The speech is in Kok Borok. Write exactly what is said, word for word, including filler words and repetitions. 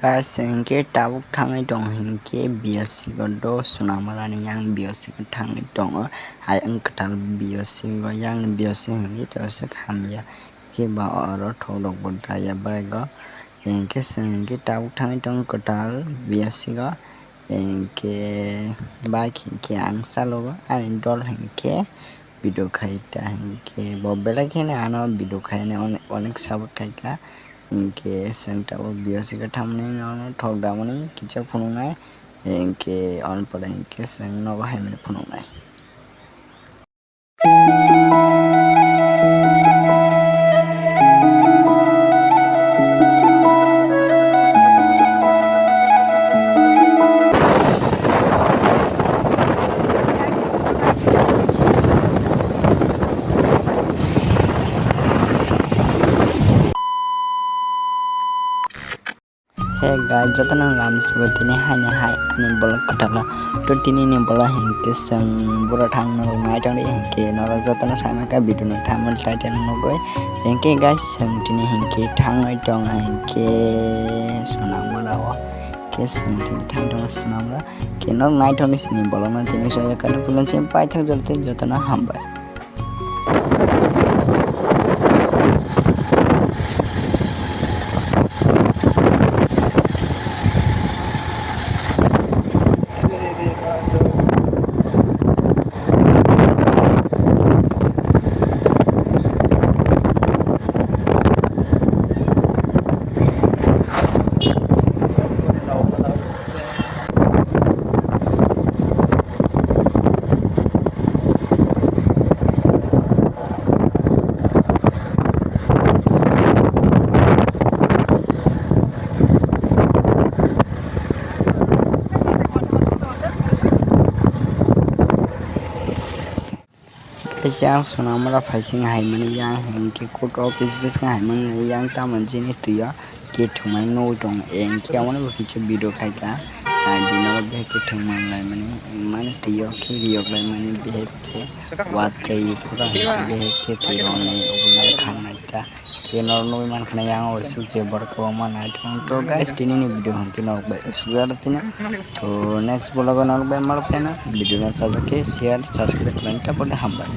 Guys, hinkhe tabuk thangwi tongo hinkhe B O C go do Sonamarani yang B O C go thangwi tongo. Hai ang kwtal B O C go yang B O C hinkhe josok hamya. Khe ba oro thok rok bo daya bike o. Hinkhe chwng hinkhe tabuk thangwi tongo kwtal B O C go. Hinkhe bike hinkhe ang chalogo ani dol hinkhe video khai ta hinkhe bo belai kheno ano video khaina onek, onek support khaikha. Hinkhe chwng tabuk B O C go thamni nono thok damani kisa phunuknai. Hinkhe on pore hinkhe chwng nogo hai mani phunuknai. Hey guys, jotono lam sugo tini haini hai ani vlog kwtalo. To tini ni vlog hinkhe chwng bura thang norok nai tongdi hinkhe norok jotono saimaka video no thaman title nugui. Hinkhe guys, chwng tini hinkhe thangwi tong hinkhe Sonamura o. Hinkhe chwng tini thang tongo Sonamura. Hinkhe norok nai tongdi sini vlog no tini soya kanu pulan sim paithak joto jotono hambai. Kaisa ang Sonamura phaising hai mani yang hinkhe court office bwskango hai mani yang tamoni chini twi o. Khe thwngmani nugwi tongo. Hinkhe omono bo kisa video khaikha. Ah, dinoro bihik khe thwngmani laimani, mani twiyo khe riyok laimani bihik khe wat kai pura bihik khe twi rokni ubulai khangnai ta. Khe norok nugwi mankha na yang o suk je borok kwbangma nai tongo. To guys, tini ni video hwnkhe norok bai sukjak tino. To next vlog o norok bai malok pheno video no sajak khe share, subscribe khlaina ta boni hambai.